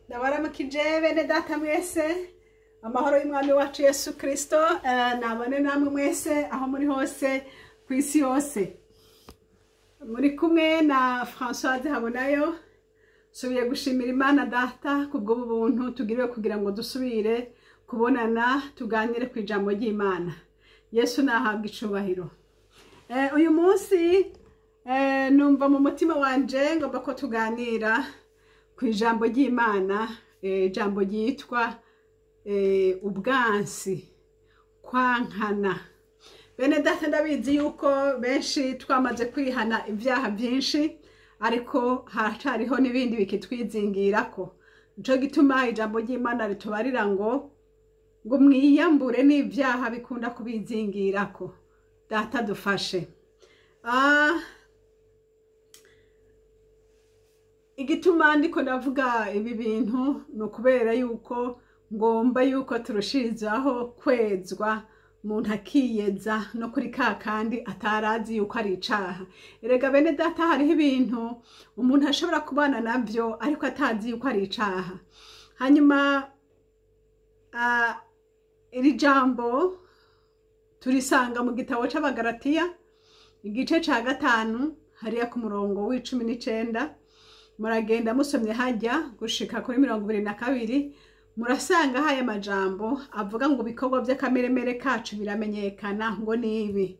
Ndabaramukije bene data mwese, amahoro y'umwami wacu Yesu Kristo nabane namwe mwese aho muri hose ku isi yose. Muri kumwe na Françoise Habonayo. Subiye gushimira Imana data kubwo bubuntu tugiriwe kugira ngo dusubire kubonana tuganire ku ijambo ry'Imana. Yesu nahabwa icubahiro. Uyu munsi numva mu mutima wanje ngomba ko tuganira ku ijambo ry'Imana, ijambo ryitwa ubwansi, kwankana. Bene data, ndabizi yuko benshi twamaze kwihana ibyaha byinshi, ariko haracariho n'ibindi bikitwizingirako. Nico gituma ijambo ry'Imana ritubarira ngo mwiyambure n'ibyaha bikunda kubizingirako. Data dufashe. Igituma ndiko ndavuga ibi bintu ni ukubera yuko ngomba yuko turushirizaho kwezwa, umuntu akiyeza no kuri ka kandi atarazi yuko ari icaha. Erega bene data, hariho ibintu umuntu ashobora kubana navyo ariko atazi yuko ari icaha. Hanyuma iri jambo turisanga mu gitabo c'Abagalatiya igice ca 5 hariya ku murongo w'19. Muragenda musomye hajya gushika kuri 22, murasanga haya majambo avuga ngo ibikorwa by'akameremere kacu biramenyekana ngo nibi.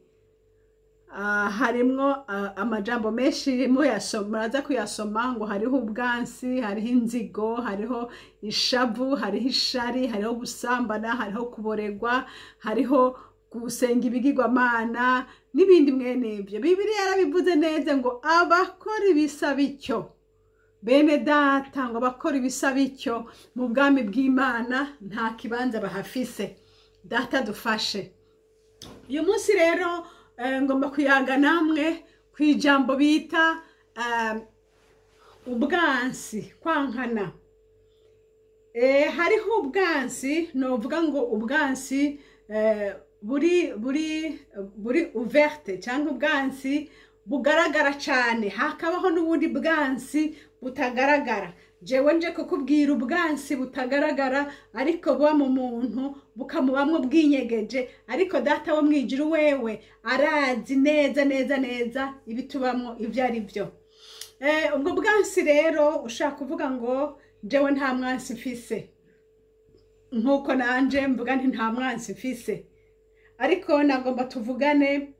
Harimwo amajambo menshi muraza kuyasoma, ngo hariho ubwansi, hariho inzigo, hariho ishavu, hariho ishari, hariho gusambana, hariho kuboregwa, hariho gusenga ibigirwamana n'ibindi mwene ibyo. Bibiliya yarabivuze neza ngo abakora ibisa bityo, bene data, ngo abakora ibisa bityo mu bwami bw'Imana nta kibanza bahafise. Data dufashe. Uyu munsi rero ngomba kuyaga namwe ku ijambo bita ubwansi, kwankana. Hariho ubwansi, novuga ngo ubwansi buri buri buri ouverte cyangwa ubwansi bugaragara cyane, hakabaho n'ubundi bwansi butagaragara. Jewe nje kukubwira ubwansi butagaragara ariko buba mu muntu, bukamubamwo bwinyegeje, ariko data wo mwijuru wewe arazi neza neza neza ibitubamwo ibyo ari byo. Ubwo bwansi rero ushaka kuvuga ngo jewe nta mwansi mfise, nkuko nanje mvuga nti nta mwansi mfise, ariko nagomba tuvugane.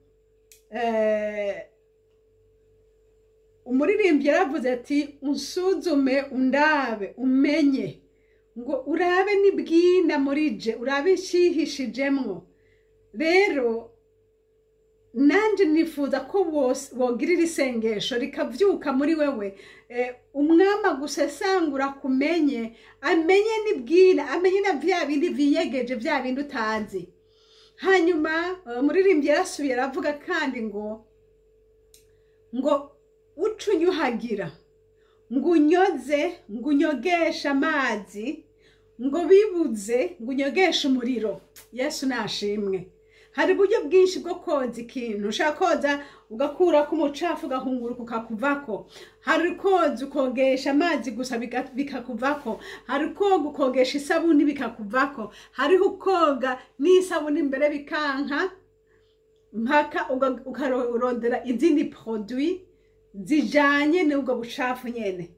Umuririmbyi yaravuze ati unsuzume undabe umenye, ngo urabe nibwina murije, urabe ishihishijemwo. Rero nanje nifuza ko wogirira isengesho rikavyuka muri wewe, umwama gusesangura kumenye, amenye nibwina, amenye na vya bindi vinyegeje, vya bindi utazi. Hanyuma umuririmbyi yarasubiye aravuga kandi ngo ucunyuhagira, ngo unyoze, ngo unyogeshe amazi, ngo bibuze, ngo unyogeshe umuriro. Yesu nashimwe. Hari uburyo bwinshi bwo koza ikintu. Ushaka koza ugakurako umucafu ugahunguruka ukakuvako. Hari koza ukogesha amazi gusa bikakuvako. Hari koga ukogesha isabuni bikakuvako. Hariho koga n'isabuni imbere bikanka mpaka ukarondera izindi produit zijanye n'ubwo bucafu nyene.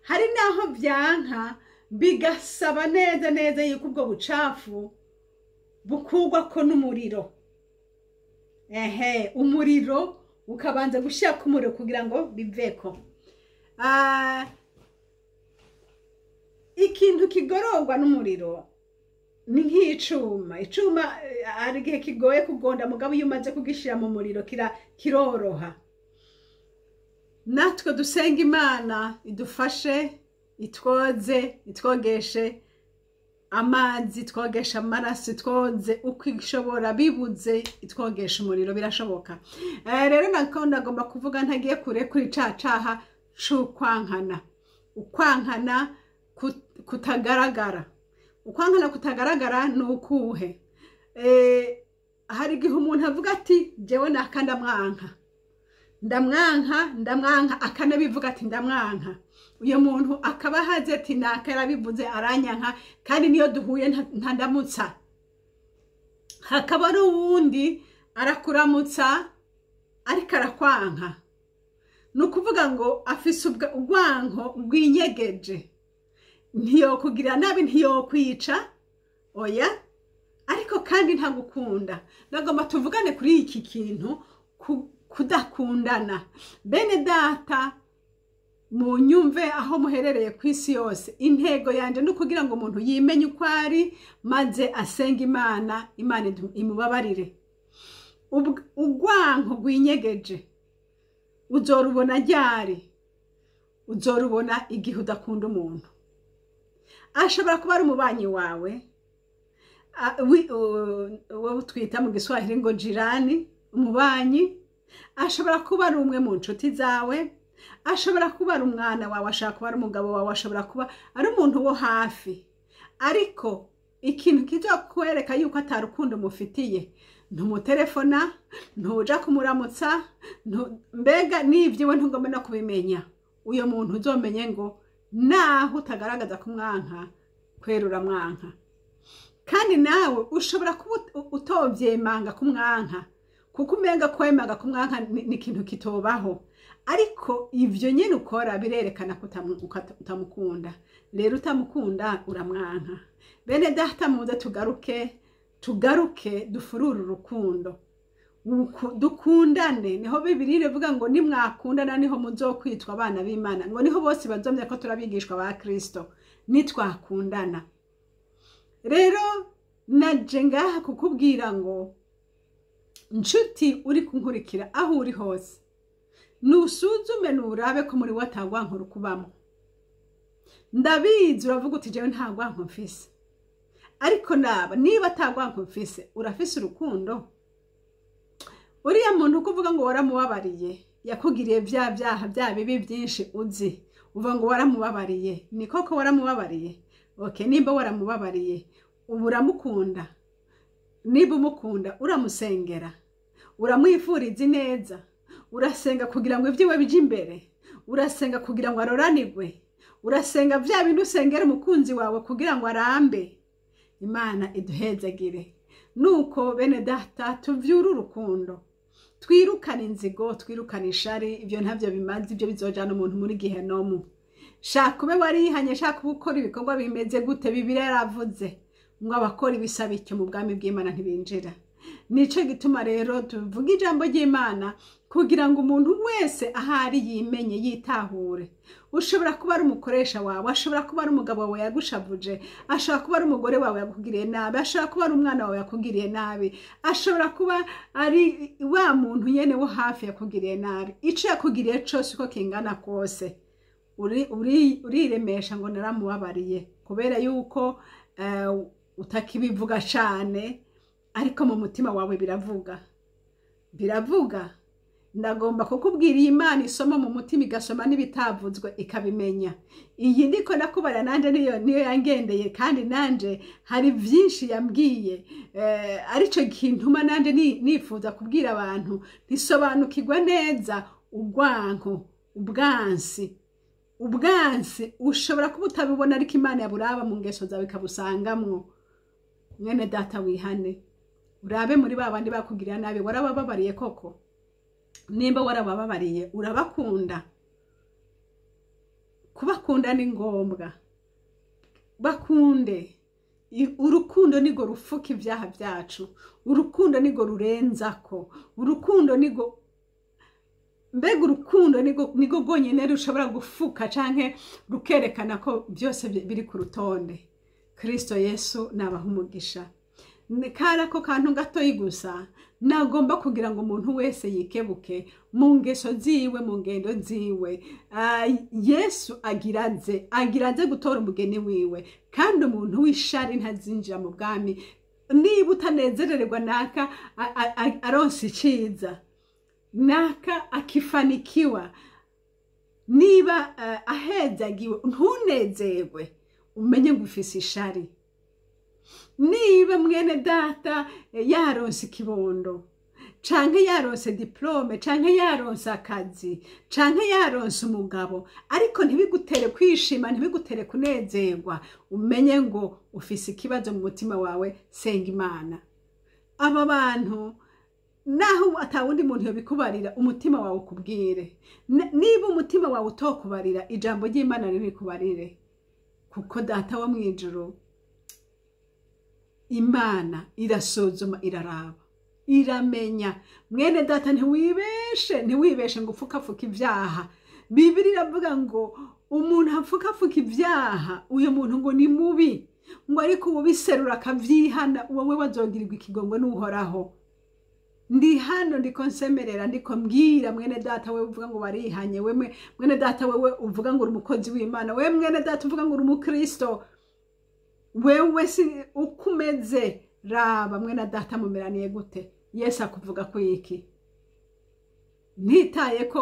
Hari naho vyanka bigasaba neza neza yuko ubwo bucafu bukurwako n'umuriro. Umuriro ukabanza gushira ku muriro kugira ngo biveko. Ikintu kigororwa n'umuriro ni nk'icuma. Icuma hari igihe kigoye kugonda, mugabo iyo umaze kugishira mu muriro kiroroha. Natwe dusenga Imana idufashe, itwoze, itwogeshe amazi, itwogeshe amaraso, itwoze uko ishobora, bibuze itwogeshe umuriro, birashoboka. Rero nako ndagomba kuvuga ntagiye kure kuri ca caha c'ukwankana. Ukwankana kutagaragara. Ukwankana kutagaragara ni ukuhe? Hari igihe umuntu avuga ati jewe nakanda mwanka, Ndamwanka, ndamwanka, akanabivuga ati ndamwanka. Uyo muntu akaba ahaze ati naka yarabivuze, aranyanka, kandi niyo duhuye ntandamutsa. Hakaba n'uwundi arakuramutsa ariko arakwanka. Ni ukuvuga ngo afise urwanko rwinyegeje, ntiyokugirira nabi, ntiyokwica, oya, ariko kandi ntagukunda. Nagomba tuvugane kuri iki kintu, kudakundana. Bene data, mu nyumve aho muherereye ku isi yose, intego yanje ni ukugira ngo umuntu yimenye uko ari, maze asenge Imana, Imana imubabarire. Urwanko rwinyegeje uzorubona ryari? Uzorubona igihe udakunda umuntu. Ashobora kuba ari umubanyi wawe, wowe twita mu Giswahili ngo jirani, umubanyi. Ashobora kuba ari umwe mu nshuti zawe, ashobora kuba ari umwana wawe, ashobora kuba ari umugabo wawe, ashobora kuba ari umuntu wo hafi. Ariko ikintu kizokwereka yuko atarukundo mufitiye, ntumutelefona, ntuja kumuramutsa, mbega n'ivyiwe ntugomba no kubimenya. Uyo muntu uzomenye ngo naho utagaragaza kumwanka, kwera uramwanka. Kandi nawe ushobora kuba utovyemanga kumwanka, kuko umenga kwemanga kumwanka ni ikintu kitobaho, ariko ivyo nyene ukora birerekana ko utamukunda. Rero utamukunda, uramwanka. Bene data, muze tugaruke, tugaruke dufurure urukundo, dukundane. Niho Bibiliya ivuga ngo nimwakundana niho muzokwitwa abana b'Imana, ngo niho bose bazomenya ko turabigishwa ba Kristo, nitwakundana. Rero naje ngaha kukubwira ngo nshuti uri kunkurikira aho uri hose, nusuzume, nurabe ko muri we atagwanko rukubamo. Ndabizi uravuga uti jewe nta gwanko mfise, ariko naba niba atagwanko mfise, urafise urukundo? Uriya muntu uko uvuga ngo waramubabariye, yakugiriye bya byaha, bya bibi byinshi uzi, uvuga ngo waramubabariye, ni koko waramubabariye? Okay, nimba waramubabariye, ubu uramukunda? Niba umukunda, uramusengera, uramwifuriza ineza, urasenga kugira ngo ibyiwe bije imbere, urasenga kugira ngo aroranirwe, urasenga bya bintu usengera umukunzi wawe kugira ngo arambe. Imana iduhezagire. Nuko bene data, tuvyure urukundo, twirukane inzigo, twirukane ishari. Ibyo ntabyo bimaze, ibyo bizojana umuntu muri gihenomu. Shaka ube warihanye, shaka ube ukora ibikorwa bimeze gute, Bibiliya yaravuze ngo abakora ibisa bityo mu bwami bw'Imana ntibinjira. Nico gituma rero tuvuga ijambo ry'Imana kugira ngo umuntu wese ahari yimenye, yitahure. Ushobora kuba ari umukoresha wawe, ashobora kuba ari umugabo wawe yagushavuje, ashobora kuba ari umugore wawe yakugiriye nabi, ashobora kuba ari umwana wawe yakugiriye nabi, ashobora kuba ari wa muntu nyene wo hafi yakugiriye nabi. Ico yakugiriye cose uko kingana kose, uriremesha ngo naramubabariye, kubera yuko utakibivuga cane, ariko mu mutima wawe biravuga, biravuga. Ndagomba kukubwira, iyi Imana isoma mu mutima, igasoma n'ibitavuzwe ikabimenya. Iyi ndiko ndakubara nanje niyo yangendeye, kandi nanje hari vyinshi yambwiye, arico gintuma nanje nifuza kubwira abantu ntisobanukirwa neza urwanko, ubwansi. Ubwansi ushobora kuba utabibona, ariko Imana yaburaba mu ngeso zawe ikabusangamwo. Mwene data, wihane, urabe muri ba bandi bakugirira nabi, warabababariye koko? Nimba warabababariye, urabakunda? Kubakunda ni ngombwa, bakunde. Urukundo nigo rufuka ibyaha byacu, urukundo nigo rurenzako, urukundo nigo, mbega urukundo nigo rwonyine rushobora gufuka canke rukerekana ko byose biri ku rutonde. Kristo Yesu nabaha umugisha. Kari ako kantu gatoyi gusa nagomba kugira ngo umuntu wese yikebuke mu ngeso ziwe, mu ngendo ziwe. Yesu agira aze gutora umugeni wiwe, kandi umuntu w'ishari ntazinjira mu bwami. Niba utanezerererwa naka aronse iciza, naka akifanikiwa, niba ahezagiwe ntunezerwe, umenye ngo ufise ishari. Niba mwene data yaronse ikibondo Canke yaronse diplôme, canke yaronse akazi, canke yaronse umugabo, ariko ntibigutere kwishima, ntibigutere kunezerwa, umenye ngo ufise ikibazo mu mutima wawe. Senga Imana. Aba bantu, naho atawundi muntu yobikubarira, umutima wawe ukubwire. Niba umutima wawe utokubarira, ijambo ry'Imana ririkubarire, kuko Data wo mw'ijuru, Imana irasuzuma, iraraba, iramenya. Mwene Data, ntiwibeshe, ntiwibeshe ngo upfukafuka ibyaha. Bibiri iravuga ngo umuntu apfukafuka ibyaha, uyu muntu ngo ni mubi, ngo ariko ubiserura akavyihana, wowe wazogirirwa ikigongwe n'Uhoraho. Ndi hano ndiko nsemerera, ndiko mbwira mwene Data, wewe uvuga ngo warihanye, wewe mwene Data, wewe uvuga ngo uri umukozi w'Imana, wewe mwene Data uvuga ngo uri umukristo, wewe si uko umeze. Raba mwene Data, mumeraniye gute? Yesu akuvuga ko iki? Ntitaye ko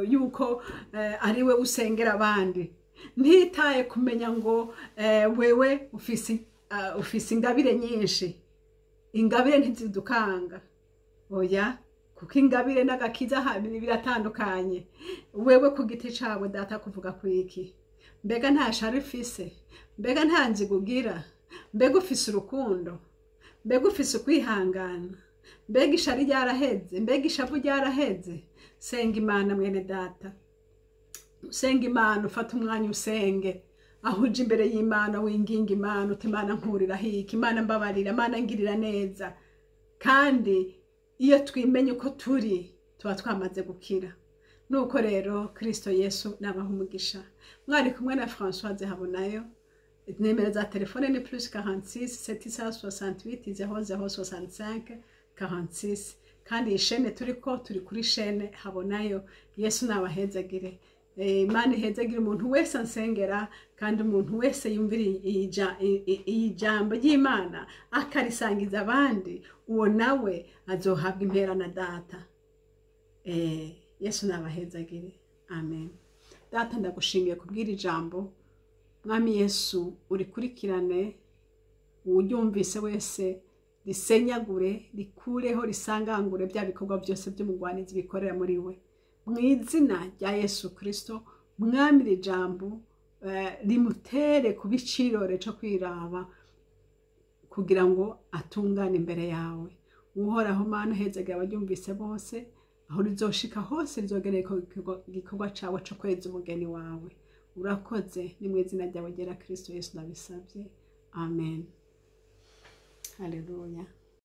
yuko ari we usengera abandi, ntitaye kumenya ngo wewe ufise ingabire nyinshi. Ingabire ntizidukanga, oya, kuko ingabire n'agakiza biratandukanye. Wewe ku giti cawe, Data kuvuga ku iki? Mbega nta shari ufise? Mbega nta nzigo ugira? Mbega ufise urukundo? Mbega ufise ukwihangana? Mbega ishari ryaraheze? Mbega ishavu ryaraheze? Senga Imana, mwene Data, usenga Imana, ufate umwanya usenge, aho uje imbere y'Imana winginga Imana uti: "Imana, nkurira hiki, Imana mbabarira, Imana ngirira neza." Kandi iyo twimenye uko turi, tuba twamaze gukira. Nuko rero Kristo Yesu nabaha umugisha. Mwari kumwe na Françoise Habonayo. Nimero za telefone ni +46 768 00 65 46. Kandi iyi chaîne turiko, turi kuri chaîne Habonayo. Yesu nabahezagire. Imana ihezagire umuntu wese ansengera, kandi umuntu wese yumvira iyi jambo ry'Imana akarisangiza abandi, uwo nawe azohabwa impera na Data. Yesu nabahezagire, amen. Data, ndagushimiye kubwira ijambo. Mwami Yesu, urikurikirane, uwuryumvise wese risenyagure, rikureho, risangangure bya bikorwa byose by'umugwanizi bikorera muri we, mu izina rya Yesu Kirisito. Mwami, iri jambo rimutere kuba icirore cyo kwiraba kugira ngo atungane imbere yawe. Uhoraho Mana, uhezagire abaryumvise bose. Aho rizoshika hose, rizogere igikorwa cawe co kweza umugeni wawe. Urakoze, ni mu izina ryawe ryera Kirisito Yesu nabisabye, amen. Haleluya.